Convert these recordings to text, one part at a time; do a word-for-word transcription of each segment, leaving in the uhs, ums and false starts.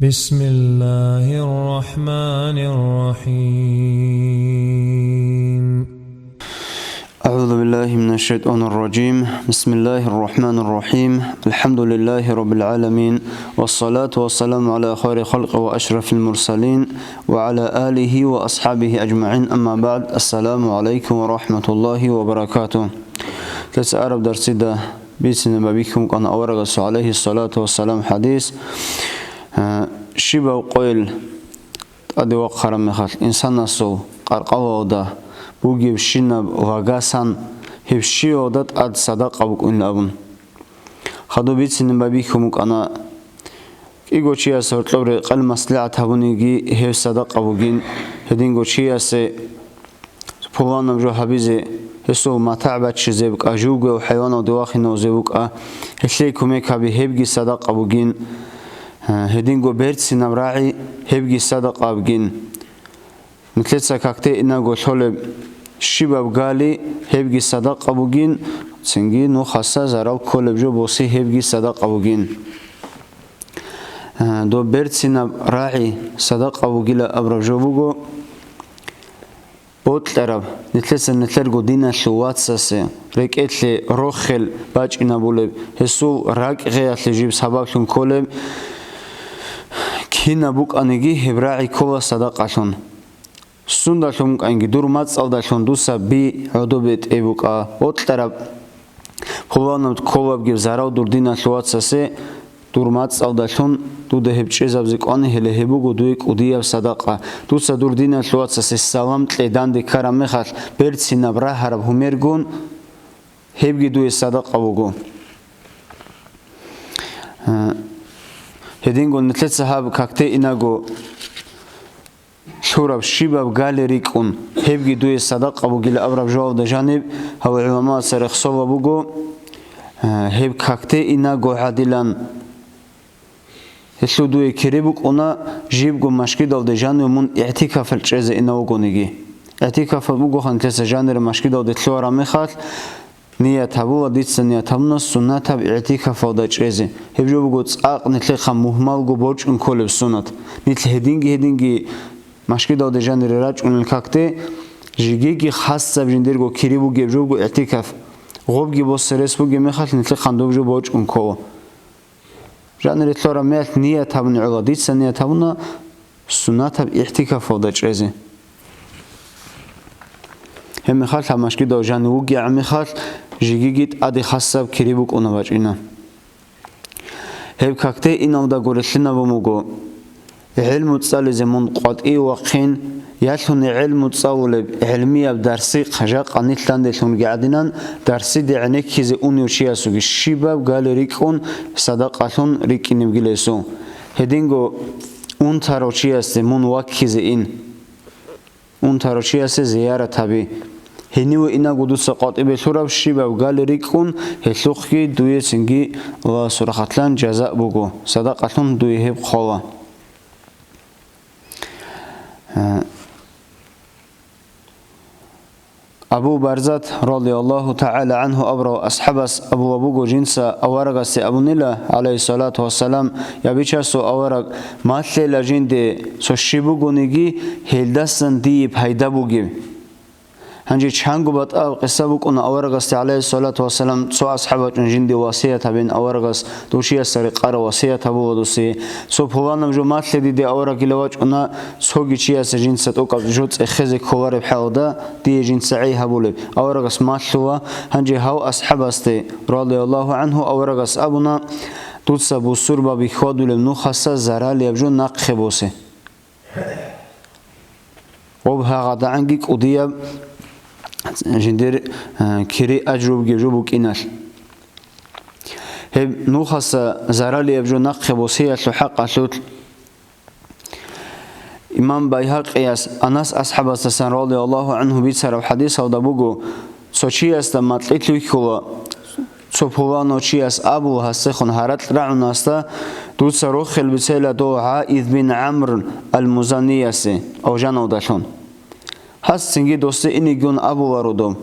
بسم الله الرحمن الرحيم. أعوذ بالله من الشيطان الرجيم. بسم الله الرحمن الرحيم. الحمد لله رب العالمين. والصلاة والسلام على خير خلق وأشرف المرسلين وعلى آله وأصحابه أجمعين. أما بعد. السلام عليكم ورحمة الله وبركاته. Лъеца араб дарсида бицине бабихьун кӀана аварагасул, гӀалайгьиссалату вассалам, хӀадис. А, щибаб къойил тӀаде вахъараб мехалъ, инсанасул къаркъалалда бугебщинаб вагасан гьеб щивалда тӀад садакъа букӀунилан абун. Хадуб бицине бабихьун букӀана, кӀиго чияс гьоркьоб рекъел маслигӀат гьабуниги гьеб садакъа бугин, гьединго чиясе пуланаб жо гьабизе, гьесул матагӀ баччизе букӀа, живго хӀайваналде вахиназе букӀа, гьелъей кумек гьаби, гьебги садакъа бугин, гьединго берцинаб рагӀи, гьебги садакъа бугин. Нилъеца какде инаго лъолеб щибаб гали, гьебги садакъа бугин, цинги нухаса зарал кколеб жо боси, гьебги садакъа бугин. Доб берцинаб рагӀи садакъа бугила абураб жо буго, бокьараб, нилъеца нилъерго диналъул вацасе рекӀелъе рохел бачӀинабулеб, гьесул ракӀгӀеялъе жиб сабаблъун кколеб, кинаб букӀаниги гьеб рагӀи ккола садакъалъун. Сундалъун букӀанги, дур мацӀалдалъун дуца би гӀодобе тӀе букӀа, бокьараб, пуланаб кколабги зарал дур диналъул вацасе, дур мацӀалдалъун дуда гьеб чӀезабизе кӀвани, гьеле гьеб буго дуе кӀудияб садакъа. Дуца дур диналъул вацасе салам кье данде ккараб мехалъ берцинаб рагьараб гьумергун, гьебги дуе садакъа буго. Гьединго нилъеца гьаб какде инаго лъураб щибаб гали рикӀкӀун, гьебги дуе садакъа бугила абураб жоялда жаниб гьав гӀуламаца рехсола буго, гьеб какде инаго гӀадилан. Гьелъул дуе кири букӀуна, жибго машгидалде жанив мун игӀтикафалъ чӀезе ина вугониги. ИгӀтикафалъ бугоха нилъеца жанире машгидалде лъугьараб мехалъ, ният гьабула, дица ният гьабуна суннатаб игӀтикафалда чӀезе. Гьеб жо буго цӀакъ нилъехъа мугьмалго борчӀун кколеб суннат. Нилъ гьединги-гьединги машгидалде жанире рачӀунел какде, жигиги хасаб жиндирго кири бугеб жо буго игӀтикаф. Гъобги босе рес бугеб мехалъ нилъехъан доб жо борчӀун ккола. Жанире лъугьараб мехалъ ният гьабуни гӀола, дица ният гьабуна суннатаб игӀтикафалда чӀезе. Гьеб мехалъ гьаб машгидав жанив вугегӀан мехалъ, жигиги тӀаде хасаб кири букӀуна бачӀина. Гьеб какде иналдаго релълъинабун буго. ГӀелму цӀализе мун къватӀив вахъин, ялъуни гӀелму цӀалулеб гӀелмияб дарси жакъа нилъ данделъунги гӀадинан, дарсиде гӀенеккизе унев чиясулги щибаб гали рикӀкӀун садакъалъун рикӀкӀинебгила гьесул. Гьединго унтарав чиясде мун ваккизе ин. Унтарав чиясе зиярат гьаби. Гьениве инаго дуца къватӀибе лъураб щибаб гали рикӀкӀун, гьелъухъги дуе цинги Аллагьасул рахъалъан жаза буго, садакъалъун дуе гьеб хъола. Абу Барзат, радияллагьу тагӀала гӀангьу, абурав асхӀабас абула буго, жинца аварагасде абунила, гӀалайгьиссалату вассалам, я бичасул авараг, малъела жинде цо щиб бугониги, гьелдасан дие пайда бугеб. Гьанже чанго батӀа къиса букӀуна аварагасде, гӀалайгьиссалату вассалам, цо асхӀаб вачӀун жинде васият гьабин, аварагас душияса рекъараб васият гьабула дусе. Цо пуланаб жо малъе диде, аварагила вачӀуна, цоги чиясе жинца тӀокӀаб жо цӀехезе кколареб хӀалда, дие жинца гӀей гьабулеб. Аварагас малъула, гьанже гьав асхӀабасде, радияллагьу гӀангьу, аварагас абуна, дуца бусурбаби хьвадулеб нухаса заралияб жо нахъе босе. Гъоб гьагъадагӀанги кӀудияб жиндир, э, кири ажру бугеб жо букӀиналъ. Гьеб нухаса заралияб жо нахъе босиялъул хӀакъалъулъ имам Байгьакъияс Анас асхӀабасдасан, радияллагьу гӀангьу, бицараб хӀадисалда буго, цо чиясда макьилъ вихьула, цо пуланав чияс абула гьасехун гьаракь рагӀунасда, дуца рохел бицейла дов ГӀаиз бин ГӀамр ал-Музаниясе, авжаналдалъун. Гьас цинги досде инигун абуларо доб,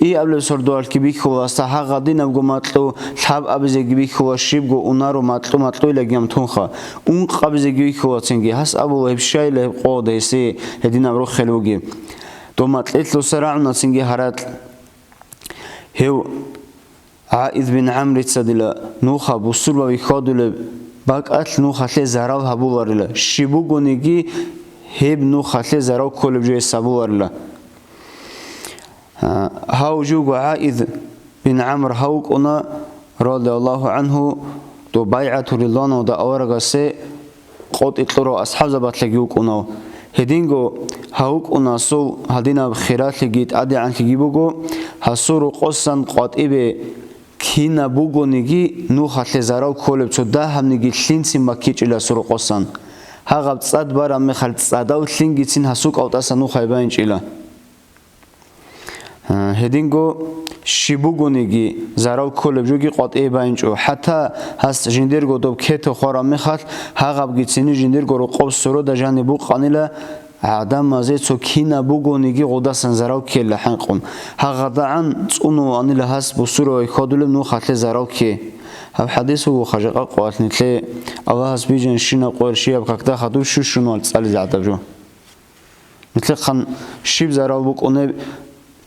Иабилеб сордоялъги бихьула, гьасда гьагъадинабго макьу лъаб абизеги бихьула, щибго унаро макьу-макьуйлаги гьам тунха. Ункъ абизеги бихьула цинги, гьас абула гьеб щайила гьеб къода гьесие гьединаб рохел бугеб. Доб макьилъуса рагӀуна цинги гьаракь. Гьев ГӀаид бин ГӀамрица дила нуха бусурбаби хьвадулеб бакӀалъ нухалъе зарал гьабуларила, щиб бугониги гьеб нухалъе зарал кколеб жо гьес гьабуларила. Гьав живго ГӀаид бин ГӀамр гьав вукӀуна, радияллагьу гӀангьу, доб байгӀату ридваналда аварагасе къотӀи кьурав асхӀабзабалъаги вукӀунав. Гьединго гьав вукӀуна, гьасул гьадинаб хиралъиги тӀадегӀанлъиги буго, гьасул рокъосан къватӀибе кинаб бугониги нухалъе зарал кколеб цо дагьабниги лъимцин баккичӀила гьасул рокъосан. Гьагъаб цӀад бараб мехалъ цӀадав лъимгицин гьасул кӀалтӀаса нухае байинчӀила. Гьединго щиб бугониги зарал кколеб жоги къватӀие байинчӀо. ХӀатта гьас жиндирго доб кето хвараб мехалъ, гьагъабгицин жиндирго рокъоб сорода жаниб букъанила, гӀадамазе цо кинаб бугониги гъудасан зарал ккела хӀинкъун. ГьагъадагӀан цӀунуланила гьас бусурбаби хьвадулеб нухалъе зарал кке. Гьаб хӀадис вуго хажа къакъуялъ нилъее Аллагьас бижанщинаб къоялъ щибаб какда хадуб щущунал цӀализе гӀадаб жо. Нилъехъан щиб зарал букӀунеб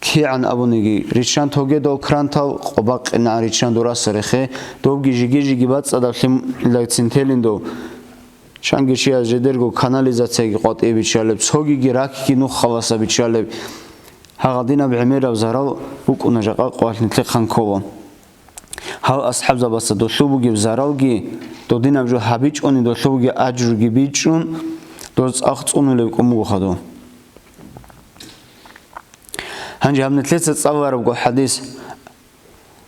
кигӀан абуниги, риччан тогедал крантал къо бакъинегӀан риччан дураса рехе, добги жиги-жиги бацӀцӀадаб лъимлацин телин дов. Чанги чияс жидерго канализацияги къватӀибе биччалеб, цогиги ракги нухаласа биччалеб. Гьагъадинаб гӀемераб зарал букӀуна жакъа къоялъ нилъехъан ккола. Гьал асхӀабзабаца долъул бугеб заралги, додинаб жо гьабичӀони долъул бугеб аджруги бичӀчӀун, доз цӀакъ цӀунулеб кӀун буго хадур. Гьанже гьаб нилъеца цӀаларабго хӀадис,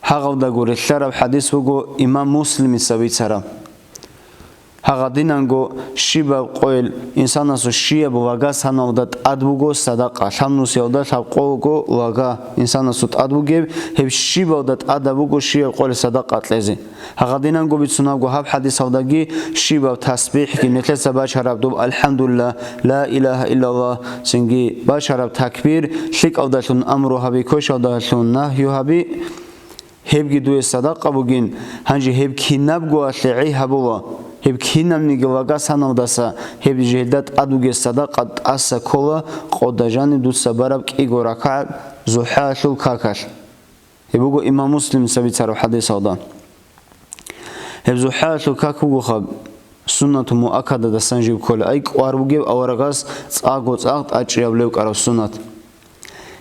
гьагъалдаго релълъараб хӀадис буго имам Муслимица бицараб. Гьагъадинанго щибаб къойил инсанасул щибаб лага саналда тӀад буго садакъа, лъабнусиялда лъабкъого лага инсанасул тӀад бугеб, гьеб щибалда тӀадаб буго щибаб къойил садакъа кьезе. Гьагъадинанго бицунабго гьаб хӀадисалдаги щибаб тасбихӀги, нилъеца бачараб доб АлхӀамдулиллагь, ла илагьа иллаллагь, цинги бачараб такбир, лъикӀалдалъун амру гьаби, квешалдалъун нагью гьаби, гьебги дуе садакъа бугин, гьанже гьеб кинабгоялъе гӀей гьабула, гьеб кинабниги лага саналдаса гьеб жегьелда тӀад бугеб садакъа тӀаса ккола къода жаниб дуца бараб кӀиго ракагӀат зухӀаялъул какалъ. Гьеб буго имам Муслимица бицараб хӀадисалда. Гьеб зухӀаялъул как бугоха суннату муаккададасан жиб ккола, ай кӀвар бугеб аварагас цӀакъго цӀакъ тӀачӀияб левкӀараб суннат.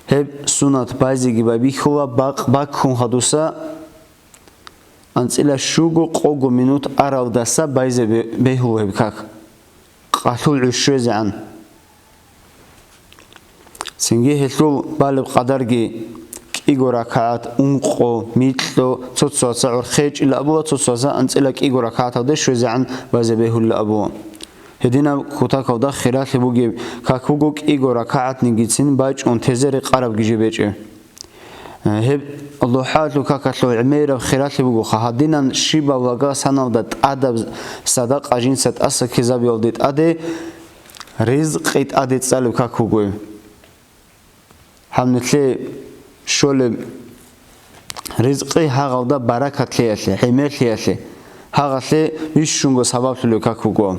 Гьеб суннат байзеги байбихьула бакъ баккун хадуса, анцӀила щуго къого минут аралдаса байзе бе-, бегьула гьеб как, къалъул гӀуж щвезегӀан. Цинги гьелъул балеб къадарги кӀиго ракагӀат, ункъо, микьго, цо-цояса гӀорхъечӀила абула, цо-цояса анцӀила кӀиго ракагӀаталде щвезегӀан байзе бегьула абула. Гьединаб кутакалда хиралъи бугеб как буго кӀиго ракагӀатнигицин бачӀун тезе рекъарабги жо бечӀеб. Гьеб лухӀалъул какалъул гӀемераб хиралъи бугоха, гьадинан щибаб лага саналда тӀадаб садакъа жинца тӀаса ккезабиялде тӀаде ризкъи тӀаде цӀалеб как бугеб. Гьаб нилъее щолеб ризкъи гьагъалда баракат лъеялъе, гӀемер лъеялъе, гьагъалъе бищунго сабаблъулеб как буго.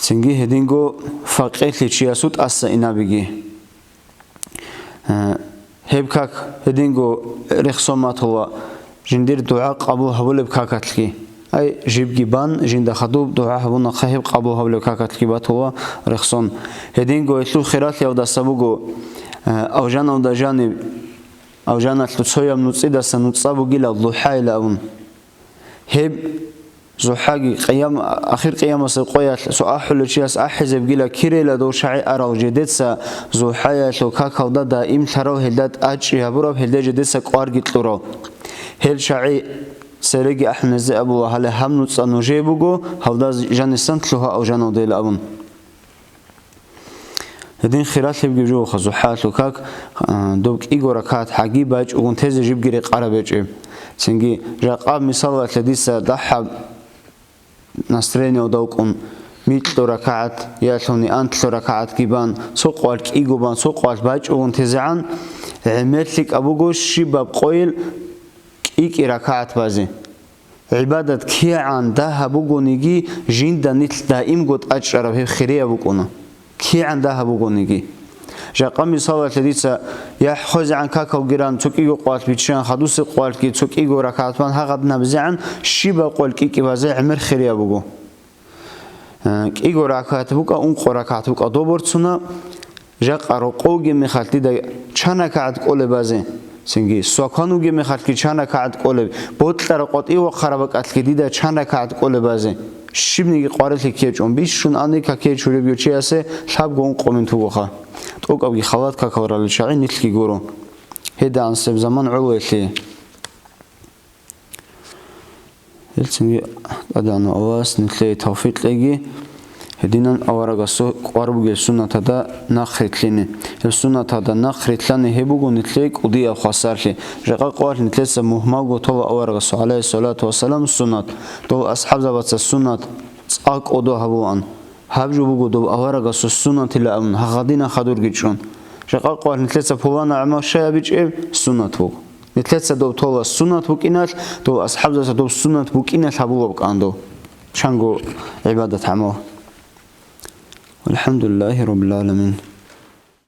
Цинги гьединго факъирлъи чиясул тӀаса инабиги. Гьеб как гьединго рехсон батула жиндир дугӀа къабул гьабулеб какалъги. Ай, жибги бан, жинда хадуб дугӀа гьабунахъе гьеб къабул гьабулеб какалъги батула рехсон. Гьединго гьелъул хиралъиялдаса буго, э, авжаналда жаниб, авжаналъул цояб нуцӀидаса нуцӀа бугила лухӀайилан абун. Гьеб зухӀаги къиям-, ахир къиямасеб къоялъ цо ахӀулев чияс ахӀизебгила кирейила дов шагӀи арал жедеца зухӀаялъул какалда даимлъарал гьелда тӀачӀи гьабураб, гьелде жедеца кӀварги кьурал. Гьел шагӀи цереги ахӀунезе абула, гьале гьаб нуцӀа нужее буго, гьалда жанисан лъугьа авжаналдейила абун. Гьедин хиралъибги жугьуха зухӀалъул как, а, доб кӀиго ракагӀат гьаги бачӀугун тезе жибги рекъараб гьечӀеб. Цинги жакъа мисалалъе дица дагьаб настроениялда вукӀун, микьго ракагӀат, ялъуни анлъго ракагӀатги бан, цо къоялъ кӀиго бан, цо къоялъ бачӀугун тезегӀан, гӀемерлъи кӀаб буго щибаб къойил кӀи-кӀи ракагӀат базе. ГӀибадат кигӀан дагьаб бугониги, жинда нилъ даимго тӀачӀараб гьеб хирияб букӀуна. КигӀан дагьаб бугониги. Жакъа мисалалъе дица, яхӀ хвезегӀан какалги ран, цо кӀиго къоялъ биччан, хадусеб къоялъги цо кӀиго ракагӀат бан гьагъадинабизегӀан, щибаб къоялъ кӀи-кӀи базе гӀемер хирияб буго. Э, кӀиго ракагӀат букӀа, ункъо ракагӀат букӀа доб борцуна, жакъа рокъов вугеб мехалъ дида чан ракагӀат кӀолеб базе, цинги свакан вугеб мехалъги чан ракагӀат кӀолеб, бокьараб къватӀив вахъараб бакӀалъги дида чан ракагӀат кӀолеб базе, щибниги къварилъи ккечӀун, бищун ани каке чуреб чиясе лъабго ункъо минут бугоха. ТӀокӀабги халат какал ралел чагӀи нилъги гуро. ГьедигӀан гьеб заман гӀоло гьелъие. Гьелцинги ТӀадегӀанав Аллагьас нилъее тавфикъ кьеги, гьединан аварагасул кӀвар бугел суннатада нахъ рилълъине. Гьеб суннатада нахъ рилълъани гьеб буго нилъее кӀудияб хвасарлъи. Жакъа къоялъ нилъеца мугьмалго тола аварагасул, гӀалайгьиссалату вассалам, суннат. Дол асхӀабзабаца суннат цӀакъ кӀодо гьабуан. Гьаб жо буго доб аварагасул суннатила абун, гьагъадина хадурги чӀун. Жакъа къоялъ нилъеца пулана гӀамал щай гьабичӀеб? Суннат буго. Нилъеца доб тола суннат букӀиналъ, дол асхӀабзаса доб суннат букӀиналъ гьабулаб кӀан дов. Чанго гӀибадат гӀамал. ВалхӀамдулиллагьи раббил гӀаламин.